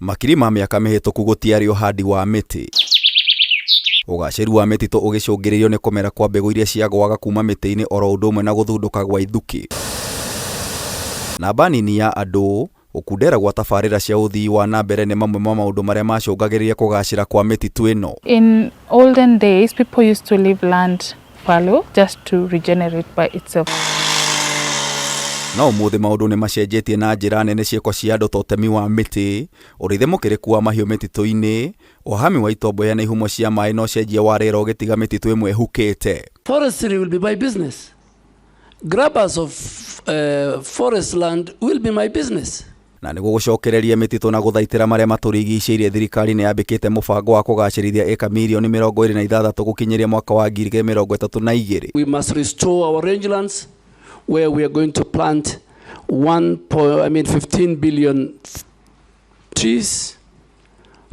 Makiri ma mĩaka mĩhĩtũku gũtiarĩ ũhandi wa mĩtĩ. Ũgacĩru wa mĩtitũ ũgĩcũngĩrĩrio nĩ kũmera kwa mbegũ iria ciagũaga kuma mĩtĩ-inĩ oro ũndũ ũmwe na gũthundũka gwa ithukĩ. Namba nini ya andũ, gũkundera gwa tabarĩra cia ũthii wa na mbere nĩ mamwe ma maũndũ marĩa macũngagĩrĩria kũgacĩra kwa mĩtitũ ĩno. In olden days, people used to leave land fallow just to regenerate by itself. No ũmũthĩ maũndũ nĩ macenjetie na njĩra nene ciĩko cia andũ ta ũtemi wa mĩtĩ, ũrĩithia mũkĩrĩku wa mahiũ mĩtitũ-inĩ, ũhami wa itomboya na ihumo cia maĩ na ũcenjia wa rĩera ũgĩtiga mĩtitũ ĩmwe ĩhukĩte. Forestry will be my business. Grabbers of forest land will be my business. Na nĩguo gũcokereria mĩtitũ na gũthaitĩra marĩa matũrigicĩirie, thirikari nĩ yambĩkĩte mũbango wa kũgacĩrithia ĩka mirioni 26 gũkinyĩria mwaka wa 2032. We must restore our rangelands where we are going to plant one point, I mean 15 billion trees.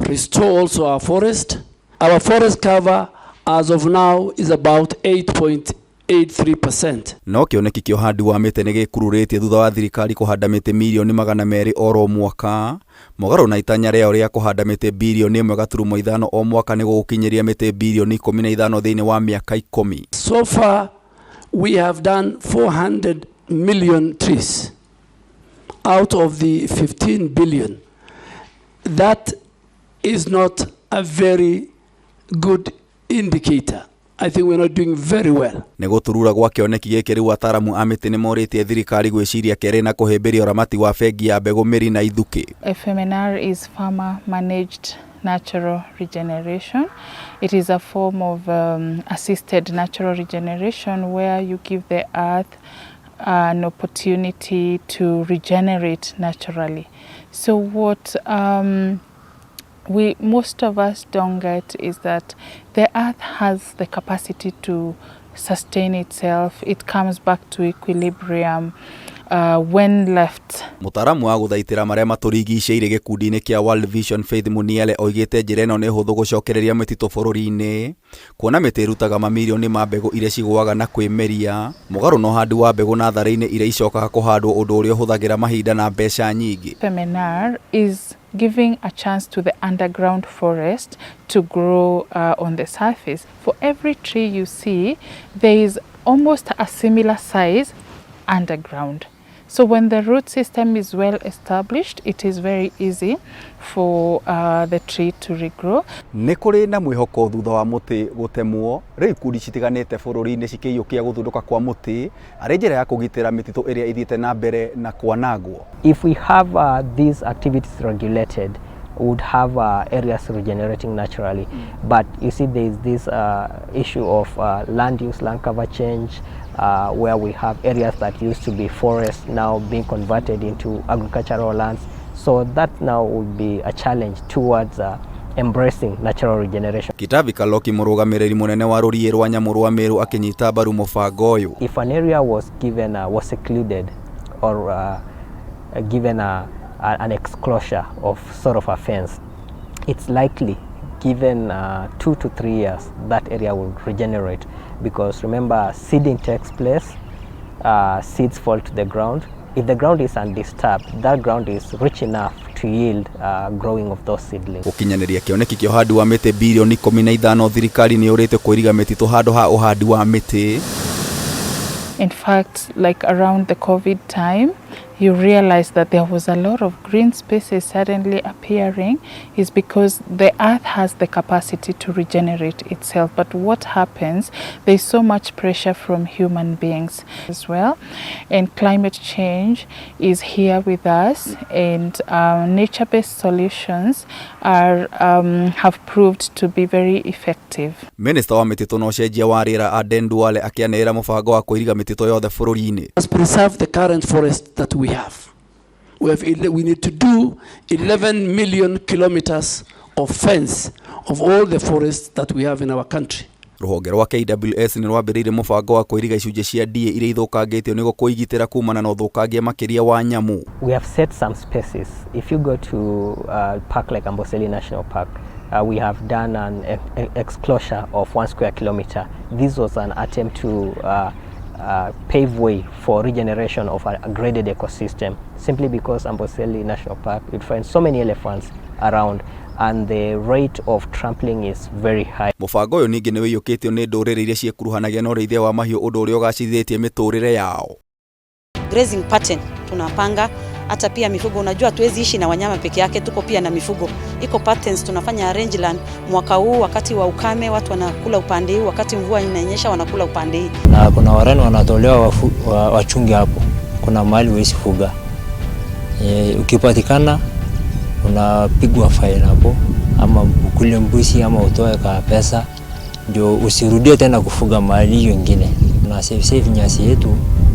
Restore also our forest. Our forest cover as of now is about 8.83%. No kĩoneki kĩa ũhandi wa mĩtĩ nĩ gĩkururĩtie thutha wa thirikari kũhanda mĩtĩ 200,000,000 oro mwaka, mũgarũ na itanya rĩao rĩa kũhanda mĩtĩ 1.5 birioni o mwaka nĩguo gũkinyĩria mĩtĩ 15 birioni thĩinĩ wa mĩaka 10. So far, we have done 400 million trees out of the 15 billion. That is not a very good indicator. I think we're not doing very well. Nĩ gũturura gwa kĩoneki gĩkĩ rĩu ataramu a mĩtĩ nĩ morĩtie thirikari gwĩciria kerĩ na kũhĩmbĩria ũramati wa bengi ya mbegũ, mĩri na ithukĩ. FMNR is farmer managed natural regeneration. It is a form of assisted natural regeneration where you give the earth an opportunity to regenerate naturally. So what we most of us don't get is that the earth has the capacity to sustain itself. It comes back to equilibrium when left. Mũtaaramu wa gũthaitĩra marĩa matũrigicĩirie gĩkundi-inĩ kĩa World Vision, Faith Muniele, oigĩte njĩra ĩno nĩ hũthũ gũcokereria mĩtitũ bũrũri-inĩ kuona mĩtĩ ĩrutaga mamirioni ma mbegũ iria cigũaga na kwĩmeria, mũgarũ na ũhandi wa mbegũ natharĩ-inĩ iria icokaga kũhandwo, ũndũ ũrĩa ũhũthagĩra mahinda na mbeca nyingĩ. FMNR is giving a chance to the underground forest to grow on the surface. For every tree you see, there is almost a similar size underground. So when the root system is well established, it is very easy for the tree to regrow. Nĩ kũrĩ na mwĩhoko thutha wa mũtĩ gũtemwo, rĩu ikundi citiganĩte bũrũri-inĩ cikĩiyũkia gũthundũka kwa mũtĩ arĩ njĩra ya kũgitĩra mĩtitũ ĩrĩa ĩthiĩte na mbere na kwanangwo. If we have these activities regulated, we would have areas regenerating naturally. But you see, there is this issue of land use, land cover change, where we have areas that used to be forests now being converted into agricultural lands. So that now would be a challenge towards embracing natural regeneration. Kitavi Kaloki, mũrũgamĩrĩri mũnene wa rũriĩ rwa nyamũ rwa Meru, akĩnyita mbaru mũbango ũyũ. If an area was given, was secluded or given an exclosure of sort of a fence, it's likely given 2 to 3 years that area will regenerate, because remember, seeding takes place, seeds fall to the ground. If the ground is undisturbed, that ground is rich enough to yield growing of those seedlings. Gũkinyanĩria kĩoneki kĩa ũhandi wa mĩtĩ 15 birioni, thirikari nĩ yũrĩte kũiriga mĩtitũ handũ ha ũhandi wa mĩtĩ. In fact, like around the COVID time, you realize that there was a lot of green spaces suddenly appearing, is because the earth has the capacity to regenerate itself. But what happens, there's so much pressure from human beings as well. And climate change is here with us, and nature-based solutions have proved to be very effective. Minista wa mĩtitũ na ũcenjia wa rĩera, Aden Duale, akĩanĩrĩra mũbango wa kũiriga mĩtitũ yothe bũrũri-inĩ. Must preserve the current forest that we have. We need to do 11 million kilometers of fence of all the forests that we have in our country. Rũhonge rwa KWS nĩ rwambĩrĩirie mũbango wa kũiriga icunjĩ cia ndiĩ iria ithũkangĩtio nĩguo kũigitĩra kumana na ũthũkangia makĩria wa nyamũ. We have set some spaces. If you go to park like Amboseli National Park, we have done an exclosure of 1 square kilometer. This was an attempt to pave way for regeneration of a graded ecosystem, simply because Amboseli National Park, you'd find so many elephants around and the rate of trampling is very high. Mũbango ũyũ ningĩ nĩ ũiyũkĩtio nĩ ndũrĩrĩ iria ciĩkuruhanagia na ũrĩithia wa mahiũ ũndũ ũrĩa ũgacĩrithĩtie mĩtũrĩre yao. Grazing pattern tunapanga hata pia mifugo. Unajua hatuwezi ishi na wanyama peke yake, tuko pia na mifugo. Iko patterns tunafanya rangeland. Mwaka huu wakati wa ukame watu wanakula upande huu, wakati mvua inanyesha wanakula upande hii. Na kuna warani wanatolewa wachunge hapo, kuna mahali huwezi fuga. Ukipatikana unapigwa fine hapo, ama ukule mbuzi ama utoe ka pesa, ndio usirudie tena kufuga mahali hiyo ingine. Na save save nyasi yetu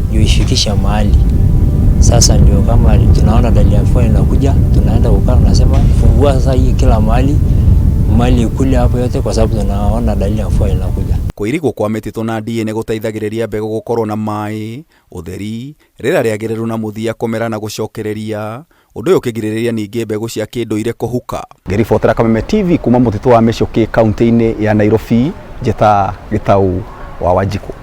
ndio ifikisha mahali sasa, ndio kama tunaona dalili ya mvua inakuja, tunaenda kukaa, tunasema fungua sasa hii kila mahali mali ikule hapo yote, kwa sababu tunaona dalili ya mvua inakuja. Kũirigwo kwa mĩtitũ na ndiyĩ nĩ gũteithagĩrĩria mbegũ gũkorwo na maĩ, ũtheri, rĩera rĩagĩrĩru na mũthia kũmera na gũcokereria, ũndũ ũyũ ũkĩgirĩrĩria ningĩ mbegũ cia kĩndũire kũhuka. Ngĩribotera Kameme TV kuma mũtitũ wa Mĩcũkĩ kaunti-inĩ ya Nairobi, njĩta Gĩtau wa Wanjikũ.